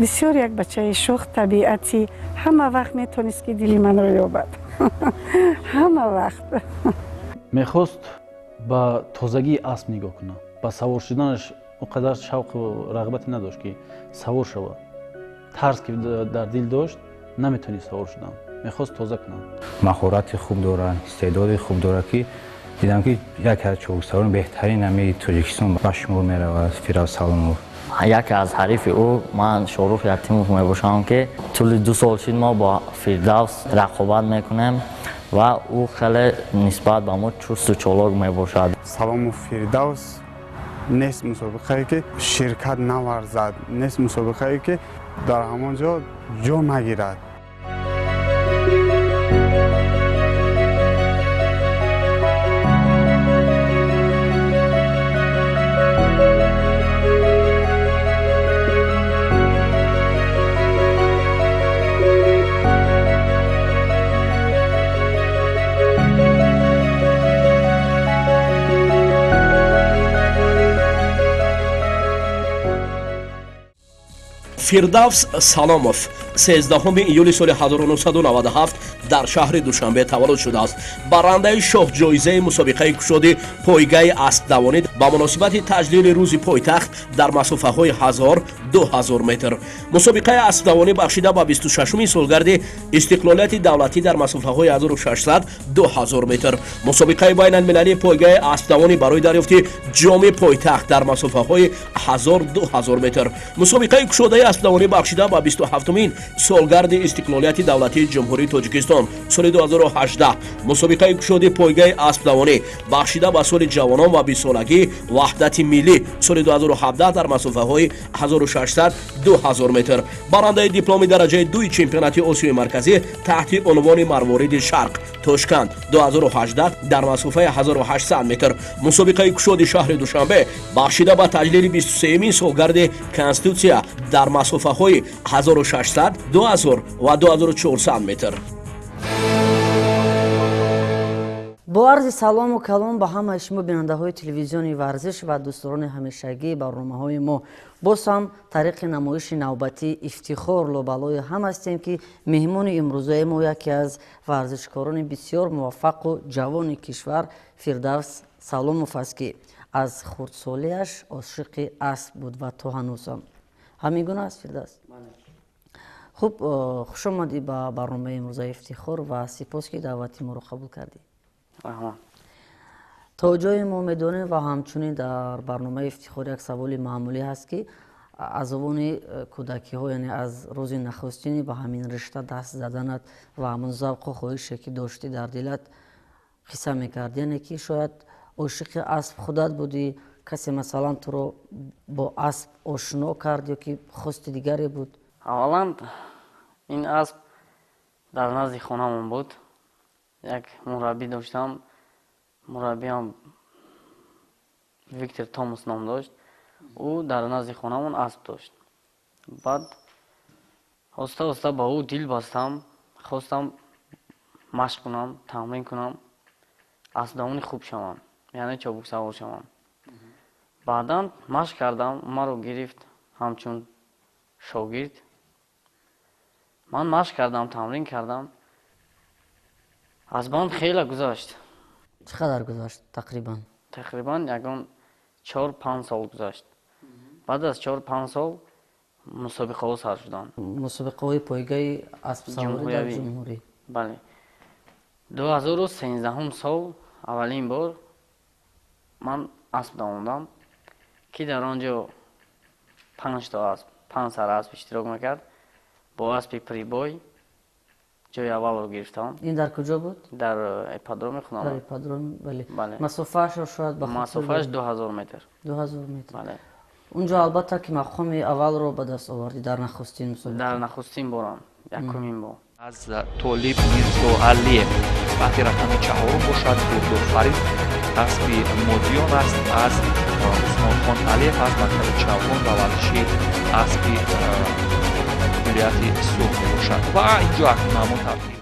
Бисёр як бачаи шӯх табиатӣ, ҳама вақт метавонист ки дили манро ёбад. Ҳама вақт. Мехост ба тозагии асп нигоҳ кунад. Ба савор шуданаш он қадар шавқу рағбате надошт ки савор шавад. Тарс ки дар дил дошт, наметавонист савор шудан. Мехост тоза кунад. Маҳорати хуб дорад, истеъдоди хуб дорад ки дидам ки яке аз чобуксаворон беҳтарин ҳамаи Тоҷикистон ба шумор меравад Фирдавс Саломов. Яке аз ҳарифи ӯ ман Шорух Ятимов мебошам ки тӯли 2 сол шид мо бо Фирдавс рақобат мекунем ва ӯ хеле нисбат ба мо чусту чолок мебошад. Саломов Фирдавс нест мусобиқае ки ширкат наварзад, нест мусобиқае ки дар ҳамон ҷо ҷо нагирад. Фирдавс Саломов 13 июли соли 1997 дар шаҳри Душанбе таваллуд шудааст. Барандаи шоҳҷоизаи мусобиқаи кушоди пойгаи аспдавонӣ ба муносибати таҷлили рӯзи пойтахт дар масофаҳои 1000-2000 метр. Мусобиқаи аспдавонӣ бахшида ба 26-уми солгарди истиқлолияти давлатӣ дар масофаҳои 1600-2000 метр. Мусобиқаи байналмилалии пойгаи аспдавонӣ барои дарёфти ҷоми пойтахт дар масофаҳои 1000-2000 метр. Мусобиқаи кушодаи аспдавонӣ бахшида ба 27-умин солгарди истиқлолияти давлатии Ҷумҳурии Тоҷикистон соли 2018. Мусобиқаи кушоди пойгаи аспдавонӣ бахшида ба соли ҷавонон ва 20-солагии ваҳдати миллӣ соли 2017 дар масофаҳои 1600-2000 метр. Барандаи дипломи дараҷаи 2 чемпионати Осиёи Марказӣ таҳти унвони Марвориди Шарқ Тошканд 2018 дар масофаи 1800 метр. Мусобиқаи кушоди шаҳри Душанбе бахшида ба таҷлили 23-умин солгарди Конститутсия дар масофаҳои 1600, 2000 ва 2400 метр. Бо арзи салому калом ба ҳамаи шумо бинандаҳои телевизиони варзиш ва дӯстдорони ҳамешагии барномаҳои мо. Боз ҳам тариқи намоиши навбатӣ ифтихор лобалои ҳам ҳастем ки меҳмони имрӯзаи мо яке аз варзишкорони бисёр муваффақу ҷавони кишвар Фирдавс Саломов аст ки аз хурдсолиаш ошиқи асп буд ва то ҳанӯзам. Ҳамин гуна аст Фирдавс? Хуб, хуш омадӣ ба барномаи имрӯзаи ифтихор ва сипос ки даъвати моро қабул кардӣ. То ҷое мо медонем ва ҳамчунин дар барномаи ифтихор як саволи маъмулӣ ҳаст ки аз овони кӯдакиҳо, яъне аз рӯзи нахустини ба ҳамин ришта даст заданат ва ҳамон завқу хоҳише ки доштӣ дар дилат қисса мекард, яъне ки шояд ошиқи асп худат будӣ, касе масалан туро бо асп ошно кард ё ки хости дигаре буд? Аввалан ин асп дар назди хонамон буд. Як мураббӣ доштам, мураббиам Виктор Томас ном дошт. Ӯ дар назди хонамон асп дошт. Баъд оста оста ба ӯ дил бастам, хостам машқ кунам, тамрин кунам, аспдавони хуб шавам, яъне чобуксавор шавам. Баъдан машқ кардам, маро гирифт ҳамчун шогирд. Ман машқ кардам, тамрин кардам. Аз банд хеле гузашт. Чӣ қадар гузашт тақрибан? Тақрибан ягон 4-5 сол гузашт. Баъд аз 4-5 сол мусобиқаҳо сар шуданд. Мусобиқаҳои пойгаи аспсаворӣ дар ҷумҳурӣ? Бале. 2013 сол аввалин бор ман асп давондам ки дар он ҷо 5 то асп, 5 сар асп иштирок мекард. Бо аспи Прибой ҷои аввалро гирифтам. Ин дар куҷо буд? Дар ипподроми худам. Дар ипподром, бале. Масофаашро шояд ба масофааш 2000 метр. 2000 метр. Бале. Унҷо албатта ки мақоми аввалро ба даст овардӣ дар нахустин мусобиқа. Дар нахустин борам, якумин бор. Аз Толиб Мирзоалиев вақти рақами 4 бошад, Гурдофарид аспи модиён аст аз Усмонхон Алиев аз мактаби Чавгон ба варзиши аспи вилояти Суғд мебошад. Ва инҷо акнун ҳамон тартиб.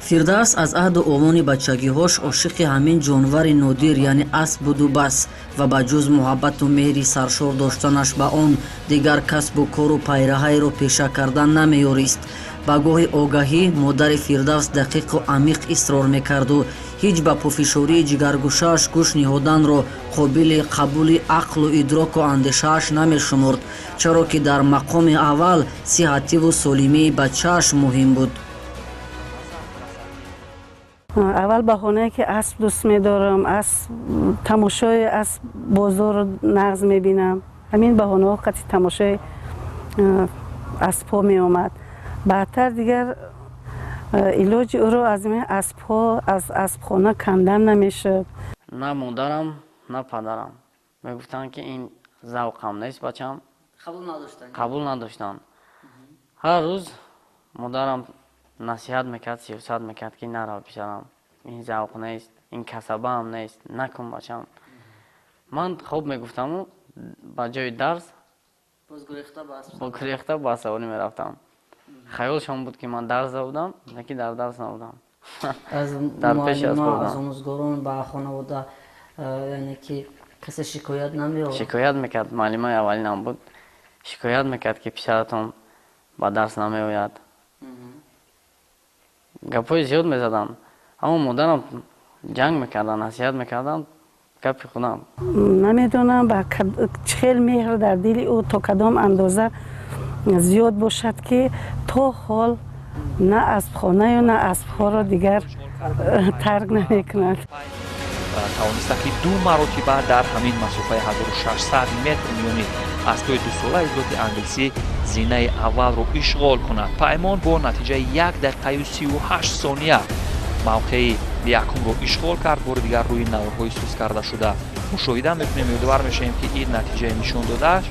Фирдавс аз аҳду овони бачагиҳош ошиқи ҳамин ҷонвари нодир, яъне асп буду бас, ва ба ҷуз муҳаббату меҳри саршор доштанаш ба он дигар касбу кору пайраҳаеро пеша кардан намеёрист. Ба гоҳи огаҳӣ модари Фирдавс дақиқу амиқ исрор мекарду ҳеҷ ба пофишории ҷигаргӯшааш гӯш ниҳоданро қобили қабули ақлу идроку андешааш намешумурд, чаро ки дар мақоми аввал сиҳативу солимии бачааш муҳим буд. Аввал баҳонае ки асп дӯст медорам, асп тамошои асп бозору нағз мебинам, ҳамин баҳонаҳо қати тамошои аспҳо меомад. Баъдтар дигар илоҷи ӯро аз аспҳо, аз аспхона кандан намешуд. На модарам, на падарам мегуфтанд, ки ин завқам нест, бачам. Қабул надоштанд. Ҳар рӯз модарам насиҳат мекард, сиёсат мекард, ки нарав, писарам, ин завқ нест, ин касабаам нест, накун, бачам. Ман хоб мегуфтаму ба ҷои дарс гурехта ба саворӣ мерафтам. Хаёлшон буд, ки ман дарс будам, лекин дар дарс набудам. Аз муаллима, аз омӯзгорон ба хонавода, яъне ки касе шикоят намеовард? Шикоят мекард. Муаллимаи аввалинам буд, шикоят мекард, ки писаратон ба дарс намеояд. Гапҳои зиёд мезаданд, аммо модарам ҷанг мекарданд, насиҳат мекарданд, гапи худам. Намедонам, ба чӣ хел меҳр дар дили ӯ то кадом андоза зиёд бошад, ки то ҳол на аспхонаю, на аспҳоро дигар тарк намекунад. Тавониста, ки ду маротиба дар ҳамин масофаи 1600 метр миёни аспҳои дусолаи зоти англисӣ зинаи аввалро ишғол кунад. Паймон бо натиҷаи 1 дақиқаю 38 сония мавқеи якумро ишғол кард. Бори дигар рӯи наворҳои сус карда шуда мушоҳида мекунем. Ёдовар мешавем, ки ин натиҷаи нишон додааш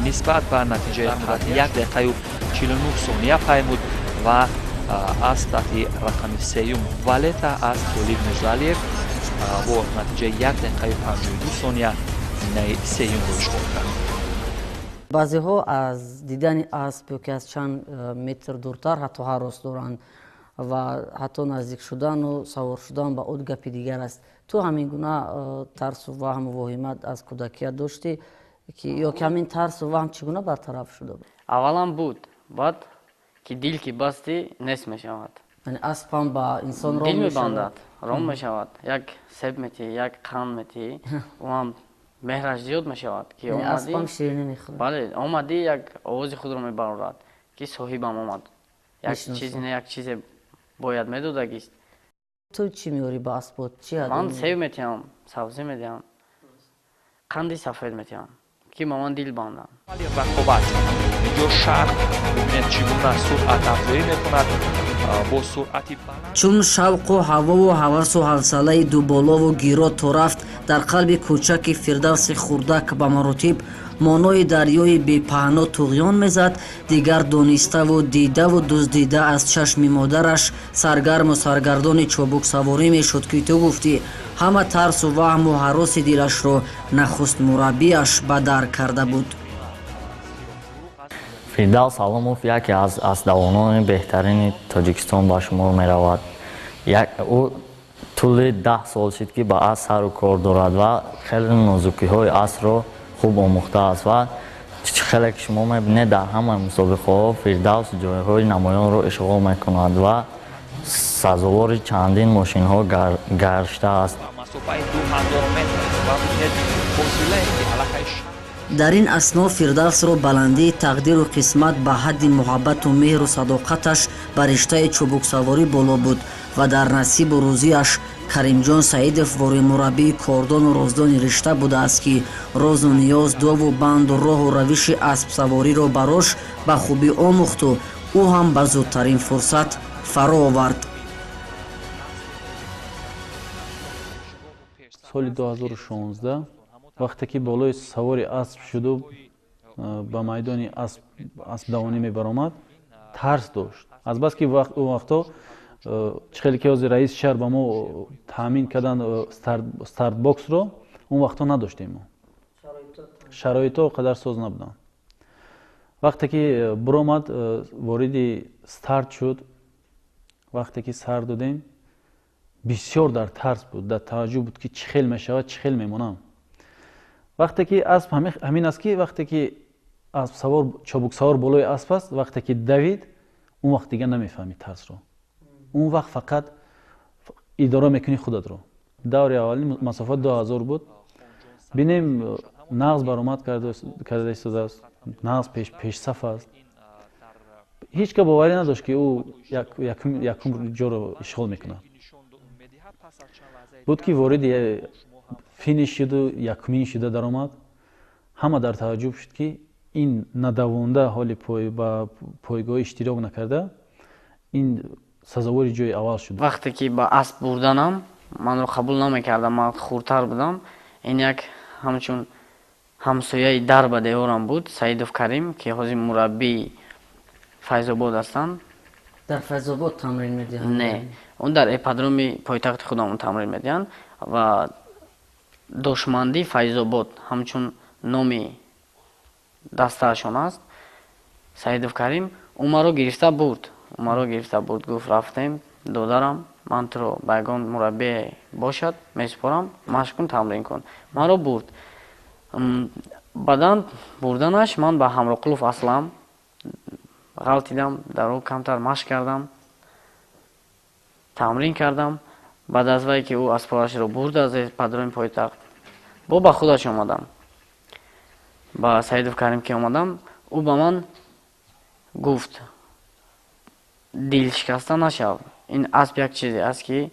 нисбат ба натиҷаи 1 дақиқаю 49 сония паймуд ва аз таҳти рақами сеюм Валета аз Толиб Мирзоалиев бо натиҷаи 1 дақиқаю 52 сония зинаи сеюмро ишғол кард. Баъзеҳо аз дидани асп ё ки аз чанд метр дуртар ҳатто ҳарос доранд ва ҳатто наздик шудану савор шудан ба ӯ гапи дигар аст. Ту ҳамин гуна тарсу ваҳму воҳимат аз кӯдакият доштӣ, ё ки ҳамин тарсу ваҳм чӣ гуна бартараф шуда буд? Аввалан буд, баъд ки дил ки бастӣ, нест мешавад. Яъне асп ҳам ба инсон ром дил мебандад, ром мешавад. Як себ метиҳӣ, як қанд метиҳӣ, ӯ ҳам меҳраш зиёд мешавад, ки аспам ширинӣ мехӯрад. Бале, омадӣ, як овози худро мебарорад, ки соҳибам омад, як чиз не, як чизе бояд медодагист. Ту чӣ меорӣ ба аспот? Чӣ? Ман себ метиҳам, сабзӣ медиҳам, қанди сафед метиҳам, ки ба ман дил банданд. Рақобат инҷо шарқ бибинед, чӣ гуна суръат афзоӣ мекунад бо суръати баланд. Чун шавқу ҳавову ҳавасу ҳавсалаи дуболову гиро то рафт дар қалби кӯчаки Фирдавси хурдак ба маротиб монои дарёи бепаҳно туғён мезад, дигар дониставу дидаву дуздида аз чашми модараш саргарму саргардони чобуксаворӣ мешуд, ки ту гуфтӣ ҳама тарсу ваҳму ҳароси дилашро нахуст мураббиаш ба дар карда буд. Фирдавс Саломов яке аз аспдавонони беҳтарини Тоҷикистон ба шумор меравад. Ӯ тӯли 10 сол шид, ки ба асп сару кор дорад ва хеле нозукиҳои аспро хуб омӯхтааст, ва хеле ки шумо мебинед, дар ҳамаи мусобиқаҳо Фирдавс ҷойҳои намоёнро ишғол мекунад ва сазовори чандин мошинҳо гаштааст. Масофаи 2000 метр ва бибинед фосилае, ки аллакай Дар ин асно Фирдавсро баландии тақдиру қисмат ба ҳадди муҳаббату меҳру садоқаташ ба риштаи чӯбуксаворӣ боло буд ва дар насибу рӯзиаш Каримҷон Саидов вори мураббии кордону роздони ришта будааст, ки розу ниёз, дову банду роҳу равиши аспсавориро барош ба хубӣ омӯхту ӯ ҳам ба зудтарин фурсат фаро овард. Соли 2016, вақте ки болои савори асп шуду ба майдони аспдавонӣ мебаромад, тарс дошт, азбаски ӯ вақто чӣ хеле ки ҳозир раиси шаҳр ба мо таъмин карданд стартбоксро, он вақто надоштем мо, шароитҳо қадар соз набуданд. Вақте ки биромад, вориди старт шуд, Вақте ки сар додем, бисёр дар тарс буд, дар тааҷҷуб буд, ки чӣ хел мешавад, чӣ хел мемонам. Вақте ки асп ҳамин аст, ки вақте ки аспсавор, чобуксавор болои асп аст, вақте ки давид, он вақт дигар намефаҳмӣ тарсро. Он вақт фақат идора мекунӣ худатро. Даври аввалин масофа 2000 буд. Бинем, нағз баромад карда истодааст, нағз пешсаф аст. Ҳеҷ ка боварӣ надошт, ки ӯ якум ҷоро ишғол мекунад. Буд, ки вориди финиш шуду якумин шуда даромад. Ҳама дар тааҷҷуб шуд, ки ин надавонда, ҳоли ба пойгоҳ иштирок накарда, ин сазовори ҷои аввал шуд. Вақте ки ба асп бурданам, манро қабул намекардам, ман хурдтар будам. Ин як ҳамчун ҳамсояи дар ба деворам буд, Саидов Карим, ки ҳозир мураббии Файзобод ҳастанд. Дар Файзобод тамрин медиҳанд? Не, он дар ипподроми пойтахти худамон тамрин медиҳанд ва Дошмандии Файзобод ҳамчун номи дастаашон аст. Саидов Карим ӯ маро гирифта бурд, ӯ маро гирифта бурд, гуфт: «Рафтем, додарам, ман туро ба ягон мураббие бошад месупорам, машқ кун, тамрин кун». Маро бурд. Баъдан бурданаш ман ба Ҳамроқулов Аслам ғалтидам, дар ӯ камтар машқ кардам, тамрин кардам. Баъд аз вай ки ӯ аспорашро бурд аз ипподроми пойтахт, бо ба худаш омадам. Ба Саидов Карим ки омадам, ӯ ба ман гуфт: «Дилшикаста нашав, ин асп як чизе аст, ки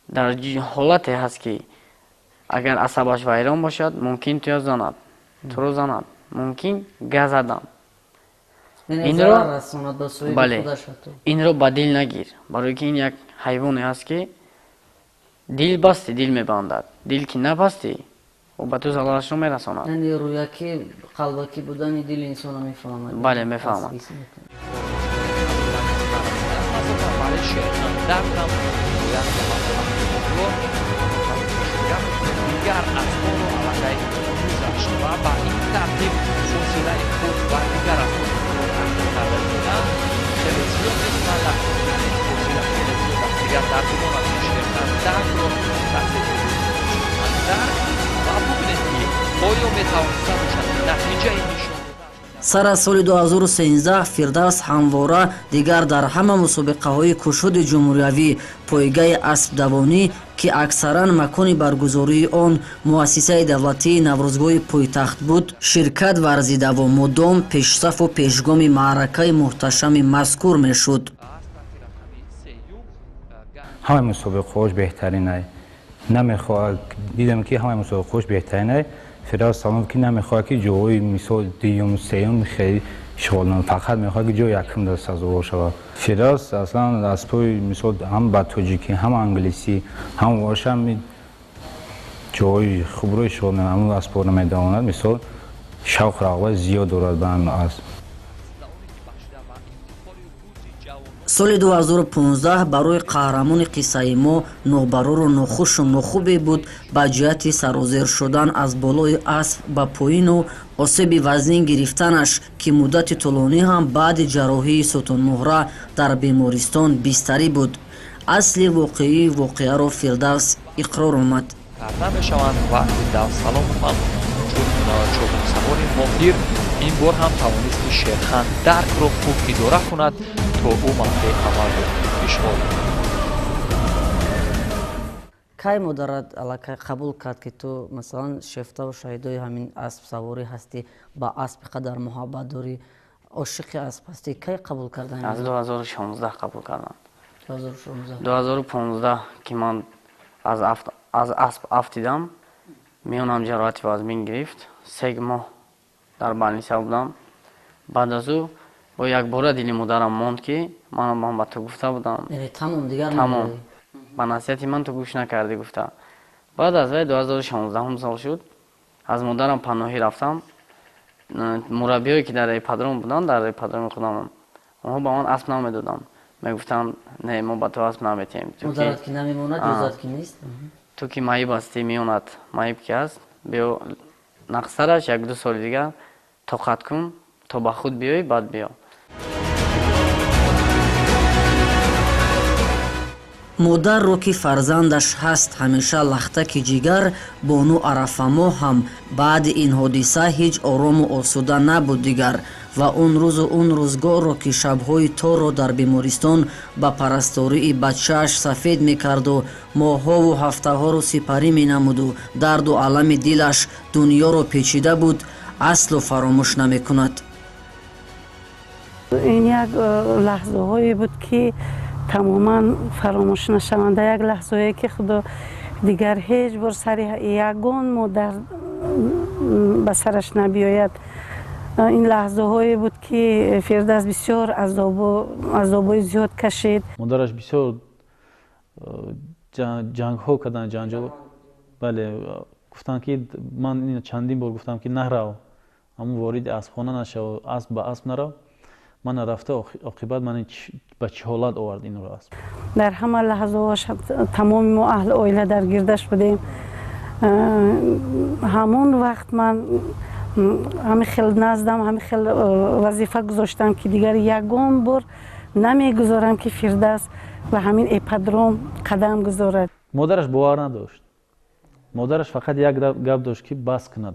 дар ҳолате ҳаст, ки агар асабаш вайрон бошад, мумкин туя занад, туро занад, мумкин газадам. Бале, инро ба дил нагир, барои ки ин як ҳайвоне аст, ки дил басти, дил мебандад, дил ки набастӣ, ӯ ба ту залалашро мерасонад». Яъне рӯякӣ, қалбакӣ будани дили инсонро мефаҳмад. Бале, мефаҳмад. Дигар аспонро аллакай гузашт ва ба ин тартиб фосилаи худ ва дигар аспонро тақсим карда буданд хеле зиёд нест ва фосила хеле зиёд аст. Дигар дар гумон аст, ки Шерхандаркро таҳсил Шерхандарк ва бубинед, ки оё метавониста бошад натиҷаи нишон. Сар аз соли 2013 Фирдавс ҳамвора дигар дар ҳама мусобиқаҳои кушоди ҷумҳуриявӣ пойгаи аспдавонӣ, ки аксаран макони баргузории он муассисаи давлатии Наврӯзгоҳи пойтахт буд, ширкат варзидаву мудом пешсафу пешгоми маъракаи муҳташами мазкур мешуд. Ҳамаи мусобиқаҳош беҳтаринай, намехоҳад, дидам, ки ҳамаи мусобиқаҳош беҳтаринай. Фирдавс Саломов ки намехоҳад, ки ҷоҳои мисол дуюм, сеюм хеле ишғол намояд, фақат мехоҳад, ки ҷои якум дар сазовор шавад. Фирдавс аслан аспои мисол ҳам ба тоҷикӣ, ҳам англисӣ, ҳам воша ҷоҳои хубро ишғол намояд, ҳамон аспоро медавонад. Мисол, шавқ, рағбат зиёд дорад ба ҳамин асп. Соли 2015 барои қаҳрамони қиссаи мо нобарору нохушу нохубе буд ба ҷиҳати сарозер шудан аз болои асп ба поину осеби вазнин гирифтанаш, ки муддати тӯлонӣ ҳам баъди ҷарроҳии сутунмуҳра дар бемористон бистарӣ буд. Асли воқеии воқеаро Фирдавс иқрор омад. Карда мешаванд ва Фирдавс Саломов ҳам чун чобуксавори моҳир ин бор ҳам тавонист, ки Шерхан Даркро хуб идора кунад, то ӯ мавқеи аввалро ишғол. Кай модарат аллакай қабул кард, ки ту, масалан, шефтаву шаҳидои ҳамин аспсаворӣ ҳастӣ, ба асп қадар муҳаббат дорӣ, ошиқи асп ҳастӣ? Кай қабул кардан? Аз 2016 қабул кардам. 2015 ки ман аз асп афтидам, миёнам ҷароҳати вазмин гирифт, 3 моҳ дар больница будам. Баъд аз ӯ бо якбора дили модарам монд, ки ман ба ту гуфта будам. Тамом, дигар. Тамом, ба насиҳати ман ту гӯш накардӣ, гуфта. Баъд аз вай 2016 сол шуд, аз модарам паноҳӣ рафтам. Мураббиҳое, ки дар ипподром буданд, дар ипподроми худам, онҳо ба ман асп намедоданд, мегуфтанд: «Не, мо ба ту асп наметиҳем». Модарат ки намемонад, иҷозат ки нест. «Ту ки маиб ҳастӣ, меонад маиб ки аст, биё, нақсараш як ду соли дигар тоқат кун, то ба худ биёӣ, баъд биё». Модарро ки фарзандаш ҳаст ҳамеша лахтаки ҷигар, бону Арафамо ҳам баъди ин ҳодиса ҳеҷ орому осуда набуд дигар ва он рӯзу он рӯзгорро, ки шабҳои торро дар бемористон ба парастории бачааш сафед мекарду моҳҳову ҳафтаҳоро сипарӣ менамуду дарду алами дилаш дунёро печида буд, аслу фаромӯш намекунад. Ин як лаҳзаҳое буд, ки тамоман фаромӯш нашаванда, як лаҳзае ки худо дигар ҳеҷ бор сари ягон модар ба сараш набиёяд. Ин лаҳзаҳое буд, ки Фирдавс бисёр азобҳои зиёд кашид. Модараш бисёр ҷангҳо карданд, ҷанҷол. Бале, гуфтанд, ки ман чандин бор гуфтам, ки нарав, ҳамун вориди аспхона нашав, асп ба асп нарав. Ман рафта, оқибат ман ба чӣ ҳолат овард инро асп. Дар ҳама лаҳзаҳош тамоми мо аҳли оила дар гирдаш будем. Ҳамон вақт ман ҳамин хел наздам, ҳамин хел вазифа гузоштам, ки дигар ягон бор намегузорам, ки Фирдавс ба ҳамин ипподром қадам гузорад. Модараш бовар надошт. Модараш фақат як гап дошт, ки бас кунад,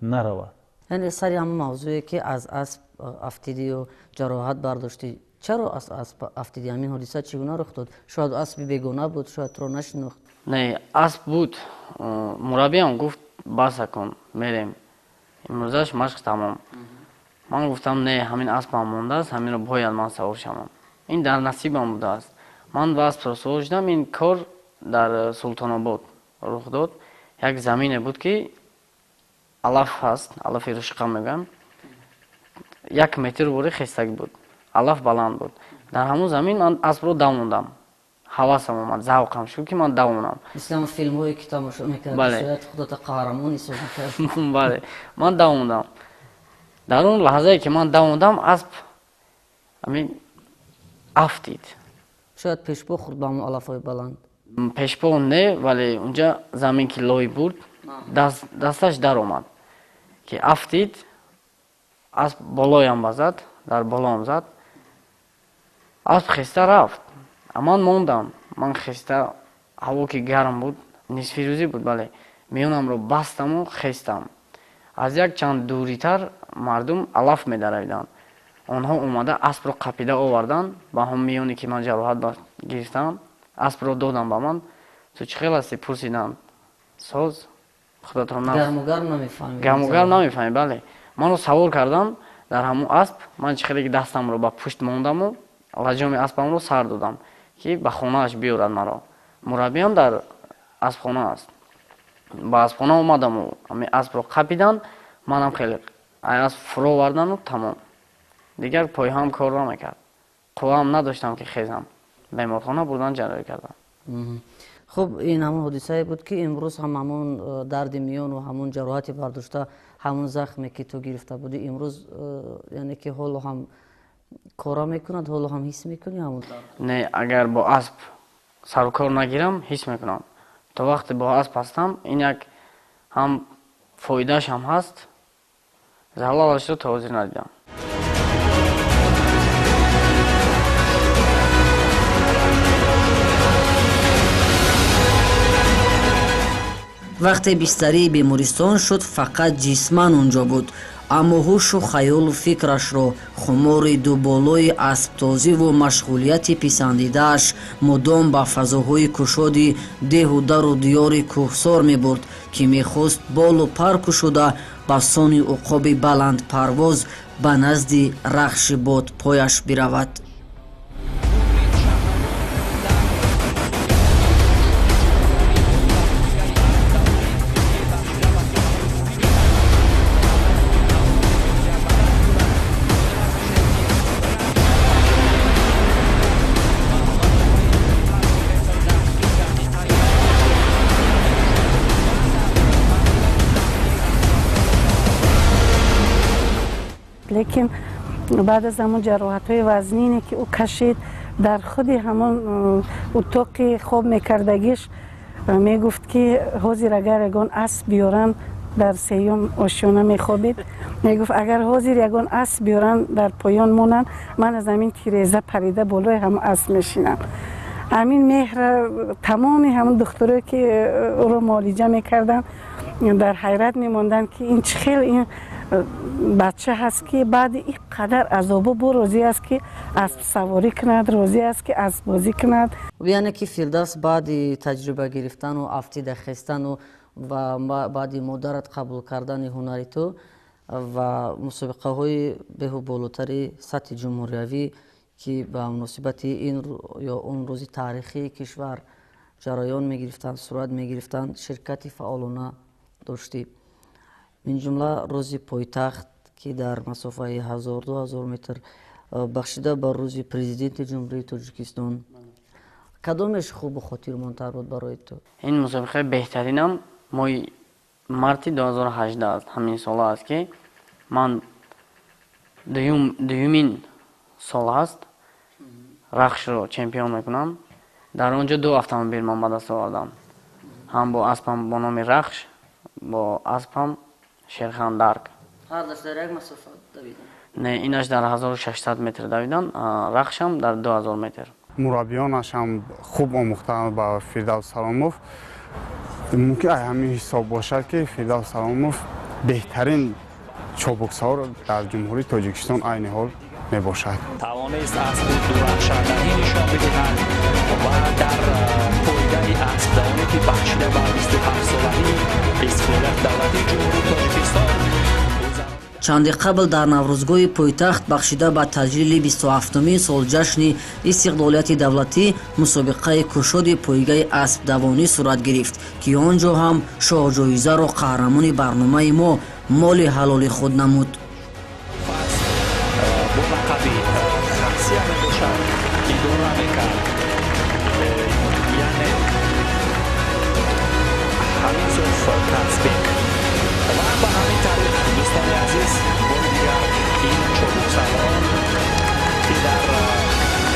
наравад. Яъне сари ҳамон мавзӯе, ки аз асп афтидию ҷароҳат бардоштӣ, чаро аз асп афтидӣ? Ҳамин ҳодиса чӣ гуна рух дод? Шояд аспи бегона буд, шояд туро нашинохт. Не, асп буд. Мураббиам гуфт: баса кун, мерем, имрӯзаш машқ тамом. Ман гуфтам: не, ҳамин аспам мондааст, ҳаминро бояд ман савор шавам, ин дар насибам будааст. Ман ба аспро савор шудам. Ин кор дар Султонобод рух дод. Як замине буд, ки алаф ҳаст, алафи рушқа мегӯям, 1 метр бори хестак буд, алаф баланд буд. Дар ҳамон замин ман аспро давондам, ҳавасам омад, завқам шуд, ки ман давонам. Мисли ҳамон филмҳое, ки тамошо мекард, шояд худата қаҳрамон ҳисоб мекард. Бале, ман давондам. Дар он лаҳзае, ки ман давондам, асп ҳамин афтид. Шояд пешпо хӯрд ба ҳамон алафҳои баланд. Пешпо не, вале унҷа замин ки лой буд, дасташ даромад, ки афтид. Асп болоям базад, дар болоам зад. Асп хеста рафт, ман мондам. Ман хеста, ҳаво ки гарм буд, нисфирӯзӣ буд, бале, миёнамро бастаму хестам. Аз як чанд дуритар мардум алаф медаравиданд. Онҳо омада аспро қапида оварданд ба ҳам миёне, ки ман ҷароҳат гирифтам. Аспро додам ба ман. Ту чӣ хел ҳастӣ, пурсиданд. Соз, худатро гарму гарм намефаҳмӣ. Гарму гарм намефаҳмӣ, бале. Маро савор кардам дар ҳамун асп. Ман чӣ хеле ки дастамро ба пушт мондаму лаҷоми аспамро сар додам, ки ба хонааш биёрад маро. Мураббиам дар аспхона аст. Ба аспхона омадаму ҳамин аспро қапиданд, манам хеле асп фуро овардану тамом. Дигар пойҳоам кор намекард, қувваам надоштам, ки хезам. Беморхона бурдан, ҷарроҳӣ кардам. Хуб, ин ҳамон ҳодисае буд, ки имрӯз ҳам ҳамон дарди миёну ҳамон ҷароҳати бардошта, ҳамон захме, ки ту гирифта будӣ, имрӯз яъне ки ҳоло ҳам кора мекунад, ҳоло ҳам ҳис мекунӣ ҳамон? Не, агар бо асп сарукор нагирам, ҳис мекунам. То вақте бо асп ҳастам, ин як ҳам фоидааш ҳам ҳаст, залалашро то ҳозир надидам. Вақте бистарии бемористон шуд, фақат ҷисман унҷо буд, аммо ҳушу хаёлу фикрашро хумори дуболои асптозиву машғулияти писандидааш мудом ба фазоҳои кушоди деҳу дару диёри кӯҳсор мебурд, ки мехост болу пар кушода ба сони уқоби баландпарвоз ба назди рахши бодпояш биравад. Лекин баъд аз ҳамон ҷароҳатҳои вазнине, ки ӯ кашид, дар худи ҳамон утоқи хоб мекардагиш мегуфт, ки ҳозир агар ягон асп биёранд, дар сеюм ошёна мехобид, мегуфт: агар ҳозир ягон асп биёранд, дар поён монанд, ман аз ҳамин тиреза парида болои ҳамон асп мешинам. Ҳамин меҳр тамоми ҳамон духтуре ки ӯро муолиҷа мекарданд, дар ҳайрат мемонданд, ки ин чӣ хел ин бача ҳаст, ки баъди ин қадар азобо бо розӣ аст, ки аспсаворӣ кунад, розӣ аст, ки аспбозӣ кунад. Яъне ки Фирдавс баъди таҷриба гирифтану афтида хестану ва баъди модарат қабул кардани ҳунари ту ва мусобиқаҳои беҳу болотари сатҳи ҷумҳуриявӣ, ки ба муносибати ин ё он рӯзи таърихии кишвар ҷараён мегирифтанд, сурат мегирифтанд, ширкати фаъолона доштӣ. Мин ҷумла рӯзи пойтахт, ки дар масофаи 1000-2000 метр бахшида ба рӯзи президенти Ҷумҳурии Тоҷикистон. Кадомеш хубу хотирмонтар буд барои ту? Ин мусобиқаи беҳтаринам моҳи марти 2018 аст. Ҳамин сола аст, ки ман дуюмин сол аст Рахшро чемпион мекунам. Дар он ҷо ду автомобил ман ба даст овардам, ҳам бо аспам бо номи Рахш, бо аспам Шерхандарк. Не, инаш дар 1600 метр давидан, Рахшам дар 2000 метр. Мураббиёнашам хуб омӯхтаанд ба Фирдавс Саломов. Мумкин ҳамин ҳисоб бошад, ки Фирдавс Саломов беҳтарин чобуксавор дар Ҷумҳурии Тоҷикистон айни ҳол мебошад. Тавонист аз худ дурахшандагӣ нишон бидиҳад ва дар пойгаи аспдавонӣ, ки бахшида ба 27-солагии истиқлолияти давлатии Ҷумҳурии Тоҷикистон. Чанде қабл дар Наврӯзгоҳи пойтахт бахшида ба таҷлили 27-умин солҷашни истиқлолияти давлатӣ мусобиқаи кушоди пойгаи аспдавонӣ сурат гирифт, ки он ҷо ҳам шоҳҷоизаро қаҳрамони барномаи мо моли ҳалоли худ намуд. Бо лақаби Хасия мебошад, идора мекард, яъне Ҳамизов Казбек. Ва ба ҳамин тариқ, дӯстони азиз, бори дигар ин чобуксаворон, ки дар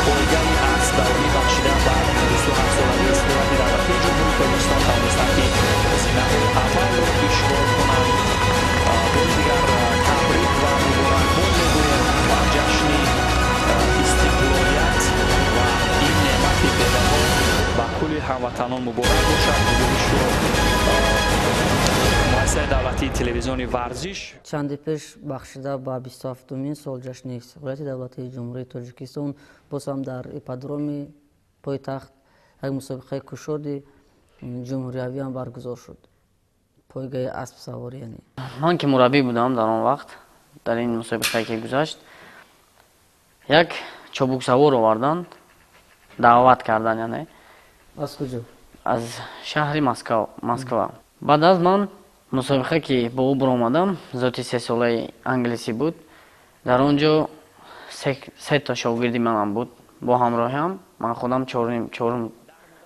пойгаи аспдавонӣ бахшида ба 27-солагии истиқлолияти давлатии Ҷумҳурии Тоҷикистон тавонистанд, ки зинаҳои аввалро ишғол кунанд, бори дигар табрик ва муборакбод мегӯем ва ҷашни истиқлолият ва ин неъмати бебаҳо ба кулли ҳамватанон муборак бошад. Гузоришро муассисаи давлатии телевизиони Варзиш. Чанде пеш бахшида ба 27-умин солҷашни истиқлолияти давлатии Ҷумҳурии Тоҷикистон боз ҳам дар ипподроми пойтахт як мусобиқаи кушоди ҷумҳуриявӣ ҳам баргузор шуд, пойгаи аспсаворӣ. Яъне ман ки мураббӣ будам дар он вақт, дар ин мусобиқае ки гузашт, як чобуксавор оварданд, даъват карданд, яъне аз куҷо? Аз шаҳри Москва. Баъд аз ман мусобиқа ки бо ӯ баромадам, зоти сесолаи англисӣ буд. Дар он ҷо се та шогирди манам буд бо ҳамроҳиам. Ман худам чорум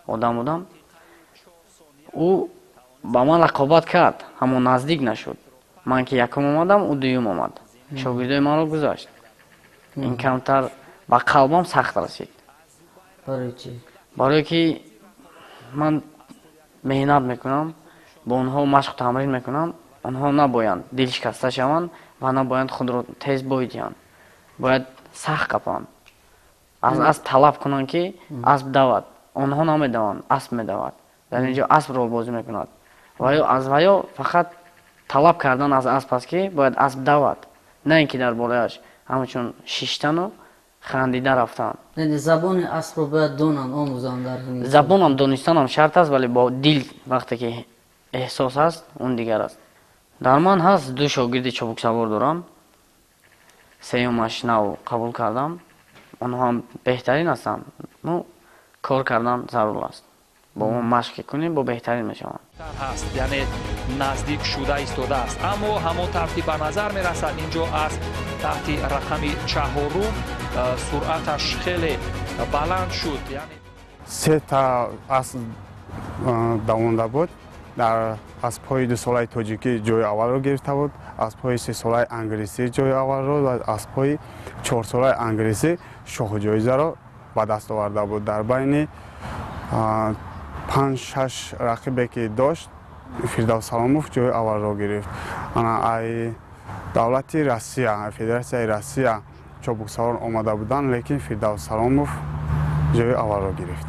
одам будам. Ӯ ба ман рақобат кард, аммо наздик нашуд. Ман ки якум омадам, ӯ дуюм омад, шогирдои манро гузашт. Ин камтар ба қалбам сахт расид. Барое ки ман меҳнат мекунам, бо онҳо машқу тамрин мекунам, онҳо набоянд дилшикаста шаванд ва набоянд худро тез бой диҳанд, бояд сахт қапанд, аз асп талаб кунанд, ки асп давад. Онҳо намедаванд, асп медавад. Дар ин ҷо асп ролбозӣ мекунад ва ё аз ваё фақат талаб кардан аз асп аст, ки бояд асп давад, на ин ки дар болояш ҳамчун шиштану хандида рафтан. Яъне забони аспро бояд донанд, омӯзанд дар Забонам донистанам шарт аст, вале бо дил вақте ки эҳсос аст, он дигар аст. Дар ман ҳаст ду шогирди чобуксавор дорам, сеюмаш нав қабул кардам. Онҳо ҳам беҳтарин ҳастанд. Ну, кор кардан зарур аст, бо мо машқ кунем, бо беҳтарин мешаванд. Ҳаст, яъне наздик шуда истодааст, аммо ҳамон тавр ки ба назар мерасад, ин ҷо аз таҳти рақами чаҳорум суръаташ хеле баланд шуд, яъне Се та асп давонда буд. Дар аспҳои дусолаи тоҷикӣ ҷои аввалро гирифта буд, аспҳои сесолаи англисӣ ҷои аввалро ва аспҳои чорсолаи англисӣ шоҳҷоизаро ба даст оварда буд. Дар байни панҷ шаш рақибе ки дошт, Фирдавс Саломов ҷои аввалро гирифт. Ай давлати Россия, Федератсияи Россия чобуксавор омада буданд, лекин Фирдавс Саломов ҷои аввалро гирифт.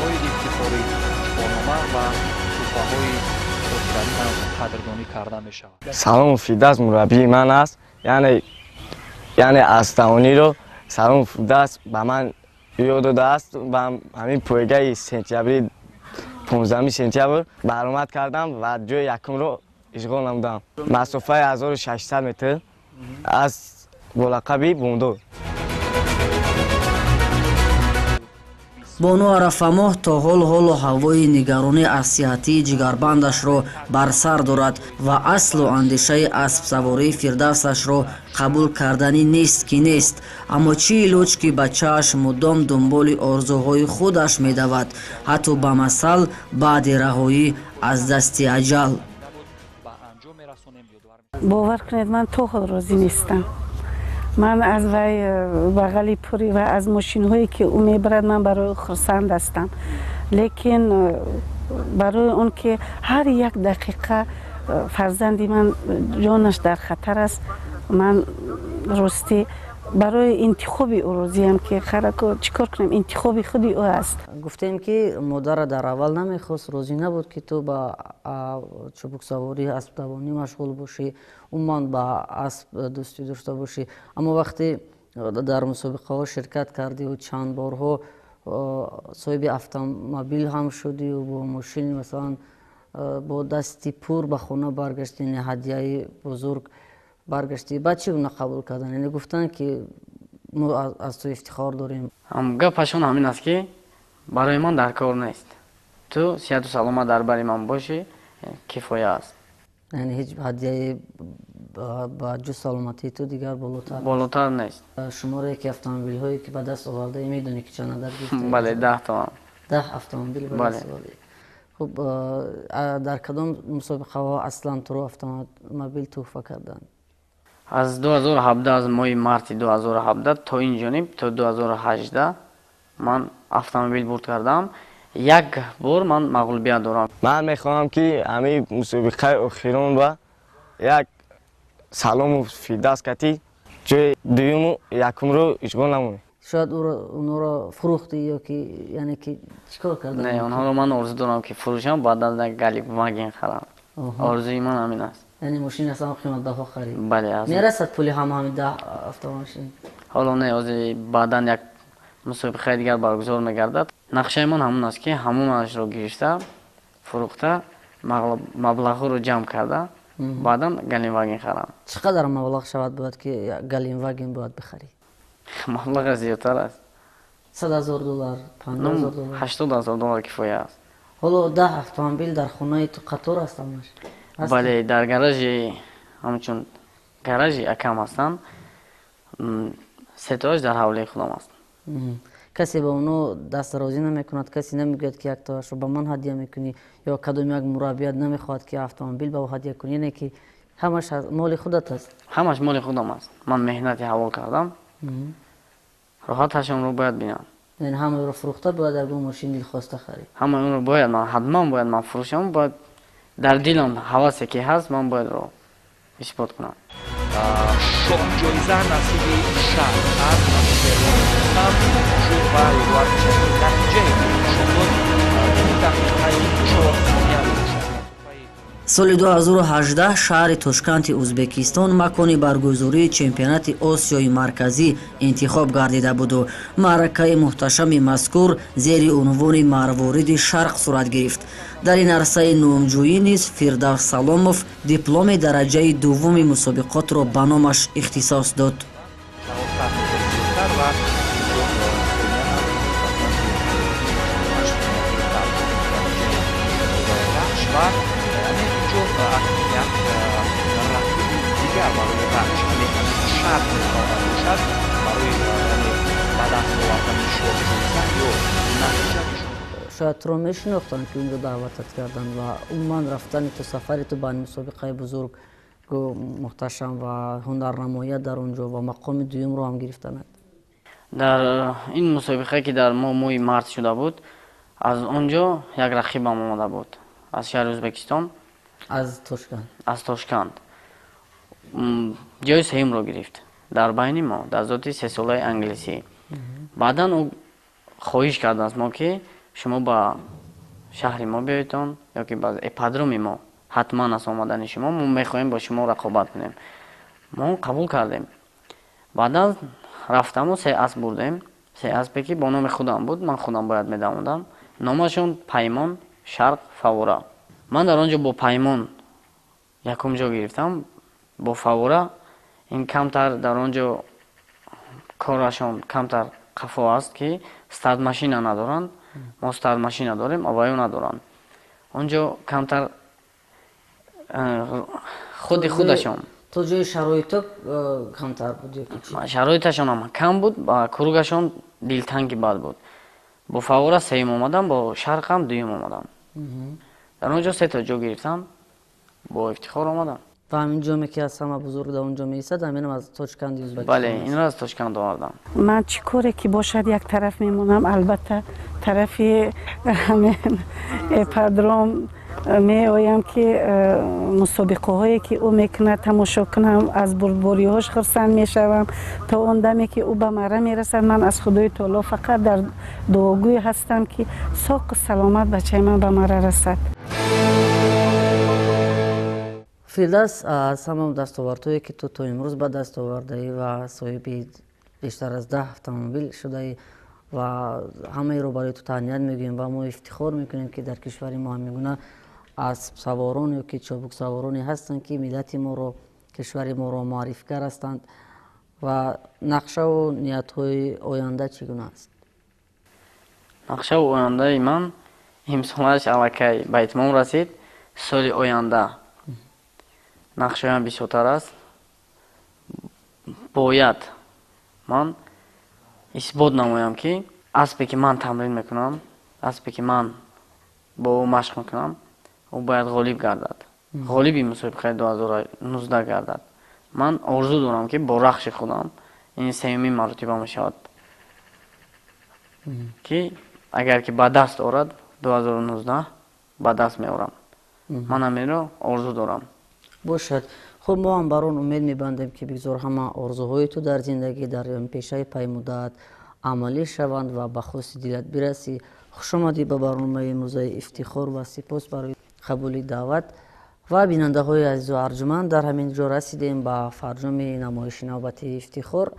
Дипломҳои ифтихорӣ, ифтихорнома ва туҳфаҳои хотиравӣ ҳам қадрдонӣ карда мешавад. Салом Фирдавс мураббии ман аст, яъне аспдавониро Салом Фирдавс ба ман ёд додааст. Ба ҳамин пойгаи сентябри 15 сентябр баромад кардам ва ҷои якумро ишғол намудам. Масофаи 1600 метр аз бо лақаби Бомдод. Бону Арафамоҳ то ҳол ҳолу ҳавои нигаронӣ аз сиҳатии ҷигарбандашро бар сар дорад ва аслу андешаи аспсавории Фирдавсашро қабул карданӣ нест ки нест. Аммо чӣ илоҷ, ки бачааш мудом дунболи орзуҳои худаш медавад, ҳатто ба масал баъди раҳоӣ аз дасти аҷал. Бовар кунед, ман то ҳол розӣ нестам. Ман аз вай бағали пури ва аз мошинҳое, ки ӯ мебарад, ман барои ӯ хурсанд ҳастам. Лекин барои он ки ҳар як дақиқа фарзанди ман ҷонаш дар хатар аст, ман ростӣ барои интихоби ӯ розиям, ки харако чӣ кор кунем, интихоби худи ӯ аст. Гуфтем, ки модарра дар аввал намехост, розӣ набуд, ки ту ба чӯбуксаворӣ, аспдавонӣ машғул бошӣ, умуман ба асп дӯстӣ дошта бошӣ. Аммо вақте дар мусобиқаҳо ширкат кардиву чанд борҳо соҳиби автомобил ҳам шудиву бо мошини, масалан, бо дасти пур ба хона баргаштӣ, яъне ҳадияи бузург баргаштӣ, баъд чӣ гуна қабул кардан? Яъне гуфтанд, ки мо аз ту ифтихор дорем? Гапашон ҳамин аст, ки барои ман дар кор нест, ту сиҳату саломат дар бари ман бошӣ, кифоя аст. Яъне ҳеҷ ҳадияи ба ҷуз саломатии ту дигар болотар нест. Шуморе ки автомобилҳое ки ба даст овардаӣ, медонӣ ки чанд адад гирифтаӣ? Бале, 10 тоам. 10 автомобил ба даст овардӣ. Хуб, дар кадом мусобиқаҳо аслан туро автомобил туҳфа карданд? Аз 2017, аз моҳи марти 2017 то ин ҷониб, то 2018 ман автомобил бурд кардам. Як бор ман мағлубият дорам. Ман мехоҳам, ки ҳамин мусобиқаи охирон ба як Салому Фирдавс кати ҷои дуюму якумро ишғол намоем. Шояд онҳоро фурӯхтӣ ё ки, яъне ки чӣ кор карда? Не, онҳоро ман орзу дорам, ки фурӯшам, баъдан як Галибваген харам. Орзуи ман ҳамин аст. Яъне мошин аз ҳама қиматбаҳо харид? Бале. Мерасад пули ҳама ҳамин 10 автомошин? Ҳоло не, ҳозир баъдан як мусобиқаи дигар баргузор мегардад. Нақшаи ман ҳамон аст, ки ҳамонашро гирифта, фурӯхта, маблағҳоро ҷамъ карда, баъдан Галимваген харам. Чӣ қадар маблағ шавад бояд, ки Галимваген бояд бихарӣ? Маблаға зиёдтар аст. 100 000 доллар, 50 000 доллар? 80 000 доллар кифоя аст. Ҳоло 10 автомобил дар хонаи ту қатор аст ҳамаш? Бале, дар гаражи, ҳамчун гаражи акам ҳастанд, сетоаш дар ҳавлии худам аст. Касе ба онҳо дастдарозӣ намекунад? Касе намегӯяд, ки яктоашро ба ман ҳадя мекунӣ, ё кадом як мураббият намехоҳад, ки автомобил ба ӯ ҳадя кунӣ? Яъне ки ҳамаш моли худат аст? Ҳамаш моли худам аст. Ман меҳнати ҳалол кардам, роҳаташонро бояд бинам. Яъне ҳамаро фурӯхта бояд ягон мошин дилхоста харид? Ҳамаи онро бояд ман ҳатман бояд ман фурӯшам. Бояд дар дилам ҳавасе ки ҳаст, ман бояд ро исбот кунам. Шоҳҷоиза насиби шаҳр аз Рустам шуд ва ёдовар мешавад, ки натиҷаи нишон дод 2 дақиқаю 4 сония мебошад. Соли 2018 шаҳри Тошканти Ӯзбекистон макони баргузории чемпионати Осиёи Марказӣ интихоб гардида буду маъракаи муҳташами мазкур зери унвони «Марвориди Шарқ» сурат гирифт. Дар ин арсаи номҷӯӣ низ Фирдавс Саломов дипломи дараҷаи дуввуми мусобиқотро ба номаш ихтисос дод. 400 метр зиёдтар ва инҷо сония ҳам 8 сония зиёдтар Рахш ва яъне инҷо акнун як рақиби дигар барои Рахш, яъне ҳамин шарт метавонад бошад барои, яъне, ба даст овардани шоҳҷоиза ё натиҷа нишон. Шояд туро мешинохтанд, ки унҷо даъватат карданд, ва умуман рафтани ту, сафари ту ба мусобиқаи бузург, муҳташам ва ҳунарнамоия дар он ҷо ва мақоми дуюмро ҳам гирифтанад. Дар ин мусобиқа, ки дар моҳи март шуда буд, аз он ҷо як рақибам омада буд аз шаҳри Ӯзбекистон. Аз Тошканд? Аз Тошканд. Ҷои сеюмро гирифт дар байни мо дар зоти сесолаи англисӣ. Баъдан ӯ хоҳиш кард аз мо, ки Шумо ба шаҳри мо биёедтон ё ки ба ипподроми мо, ҳатман аст омадани шумо, мо мехоҳем бо шумо рақобат кунем. Мо қабул кардем. Баъдан рафтаму се асп бурдем, се аспе ки бо номи худам буд, ман худам бояд медавондам. Номашон Паймон, Шарқ, Фавора. Ман дар он ҷо бо Паймон якум ҷо гирифтам, бо Фавора ин камтар дар он ҷо корашон камтар қафо аст, ки стартмашина надоранд. Мо стартмашина дорем, аваю надоранд. Он ҷо камтар худи худашон то ҷои шароито камтар буд. Шароиташон ҳам кам буд ва кругашон дилтанги бад буд. Бо Фавора сеюм омадам, бо Шарқам дуюм омадам. Дар он ҷо сета ҷо гирифтам, бо ифтихор омадам. Ва ҳамин ҷоме ки аз ҳама бузург дар он ҷо меистад, ҳаминам аз Тошканди Ӯзбекистон? Бале, инро аз Тошканд овардам. Ман чӣ коре ки бошад, як тараф мемонам, албатта тарафи ҳамин ипподром меоям, ки мусобиқаҳое ки ӯ мекунад тамошо кунам, аз бурдбориҳош хурсанд мешавам. То он даме ки ӯ ба марра мерасад, ман аз Худои таоло фақат дар дуогӯй ҳастам, ки соқу саломат бачаи ман ба марра расад. Фирдавс, аз ҳама дастовардҳое ки ту то имрӯз ба даст овардаӣ ва соҳиби бештар аз 10 автомобил шудаӣ ва ҳамаеро барои ту таҳният мегӯем ва мо ифтихор мекунем, ки дар кишвари мо ҳамин гуна аспсаворон ё ки чобуксавороне ҳастанд, ки миллати моро, кишвари моро муаррифигар ҳастанд. Ва нақшаву ниятҳои оянда чӣ гуна аст? Нақшаву ояндаи ман имсолаш аллакай ба итмом расид. Соли оянда нақшаям бисёртар аст. Бояд ман исбот намоям, ки аспе ки ман тамрин мекунам, аспе ки ман бо ӯ машқ мекунам, ӯ бояд ғолиб гардад, ғолиби мусобиқаи 2019 гардад. Ман орзу дорам, ки бо Рахши худам ин сеюмин маротиба мешавад, ки агар ки ба даст орад, 2019 ба даст меорам. Ман ҳаминро орзу дорам. Бошад, хуб, мо ҳам бар он умед мебандем, ки бигзор ҳама орзуҳои ту дар зиндагӣ, дар пешаи паймудаат амалӣ шаванд ва ба хости дилат бирасӣ. Хушомадӣ ба барномаи имрӯзаи Ифтихор ва сипос барои қабули даъват. Ва бинандаҳои азизу арҷуманд, дар ҳамин ҷо расидем ба фарҷоми намоиши навбатии Ифтихор.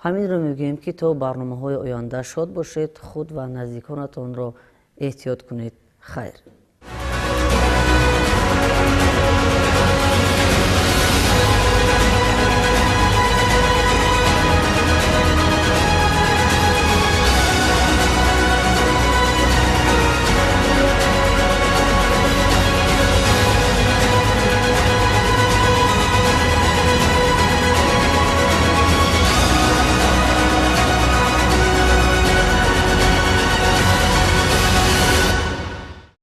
Ҳаминро мегӯем, ки то барномаҳои оянда шод бошед, худ ва наздиконатонро эҳтиёт кунед. Хайр.